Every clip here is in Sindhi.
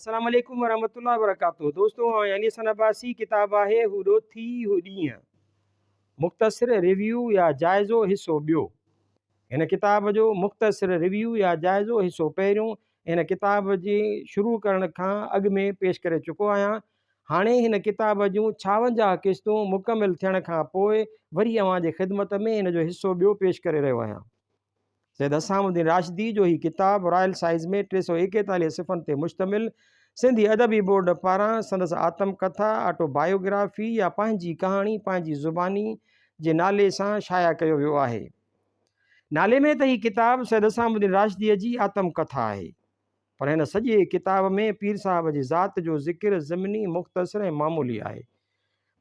السلام عليڪم ورحمة الله وبرڪاته دوستو آئون علي حسن عباسي ڪتاب آهي هو ڏوٿي هو ڏينهن مختصر ريويو يا جائزو حصو ٻيو هن ڪتاب جو مختصر ريويو يا جائزو حصو پهريون هن ڪتاب جي شروع ڪرڻ کان اڳ ۾ پيش ڪري چڪو آهيان هاڻي هن ڪتاب جون 56 قسطون مڪمل ٿيڻ کان پوء وري اوهان جي خدمت ۾ هن جو حصو ٻيو پيش ڪري رهيو آهيان. سيد حسام الدين راشدي جو هي ڪتاب رائل سائيز ۾ 341 صفحن تي مشتمل سنڌي ادبي بورڊ پاران سندس آتم ڪٿا، آٽو بايوگرافي يا پنهنجي ڪهاڻي پنهنجي زباني جي نالي سان شايع ڪيو ويو آهي. نالي ۾ ته هي ڪتاب سيد حسام الدين راشديء جي آتم ڪٿا آهي. پر هن سڄي ڪتاب ۾ پير صاحب جي ذات جو ذڪر ضمني، مختصر ۽ معمولي آهي.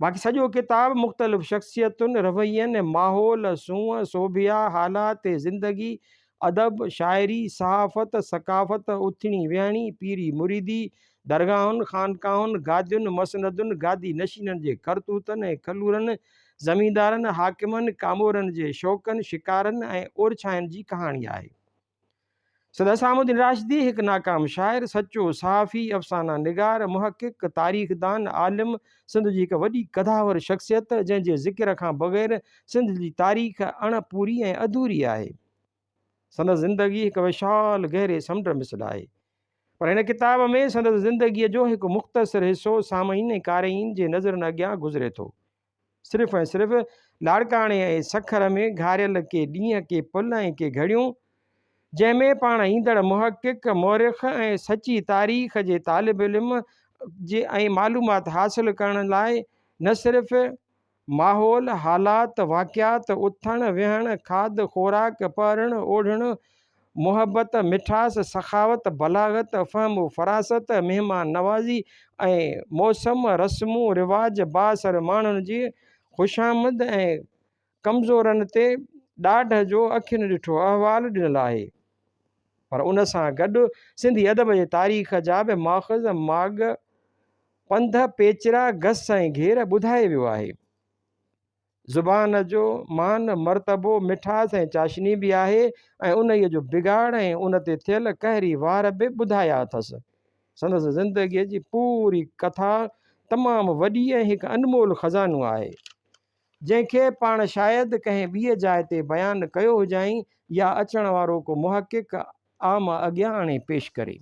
باقي سڄو ڪتاب مختلف شخصيتن، روين ۽ ماحول، سونهن، سوڀيا، حالات زندگي، ادب، شاعري، صحافت، ثقافت، اٿڻي ويهڻي، پيري مريدي، درگاهن، خانقاهن، گادين، مسندن، گادي نشينن جي ڪرتوتن ۽ کلورن، زميندارن، حاڪمن، ڪامورن جي شوقن، شڪارن ۽ اورڇائن جي ڪهاڻي آهي. سيد حسام الدين راشدي هڪ ناڪام شاعر، سچو صحافي، افسانه نگار، محقق، تاريخدان، عالم، سنڌ جي هڪ وڏي قداور شخصيت، جنهن جي ذڪر کان بغير سنڌ جي تاريخ اڻ پوري ۽ اڌوري آهي. سندس زندگي هڪ وشال گهري سمنڊ مثل آهي. پر هن ڪتاب ۾ سندس زندگيء جو هڪ مختصر حصو سامعين ۽ قارئين جي نظرن اڳيان گذري ٿو. صرف ۽ صرف لاڙڪاڻي ۽ سکر ۾ گهاريل ڪي ڏينهن، ڪي پل ۽ ڪي گهڙيون، جنهن ۾ پاڻ ايندڙ محقق، مؤرخ ۽ سچي تاريخ جي طالب علم جي ۽ معلومات حاصل ڪرڻ لاء نه صرف ماحول، حالات، واقعات، اٿڻ، ويهڻ، کاڌ خوراڪ، پهرڻ، اوڍڻ، محبت، مٺاس، سخاوت، بلاغت، فهم و فراست، مهمان نوازي ۽ موسم، رسمون، رواج، بااثر ماڻهن جي خوشامد ۽ ڪمزورن تي ڏاڍ جو اکين ڏٺو احوال ڏنل آهي. پر ان سان گڏ سنڌي ادب جي تاريخ جا به ماخذ، ماڳ، پنڌ، پيچرا، گس ۽ گهير ٻڌائي ويو آهي. زبان جو مان، مرتبو، مٺاس ۽ چاشني به آهي ۽ انهيء جو بگاڙ ۽ ان تي ٿيل قهري وار به ٻڌايا اٿس. سندس زندگيء جي پوري ڪٿا تمام وڏي ۽ هڪ انمول خزانو آهي، جنهن کي پاڻ شايد ڪنهن ٻيء جاء تي بيان ڪيو هجائين يا اچڻ وارو ڪو محقق عام اڳيان آڻي پيش ڪري.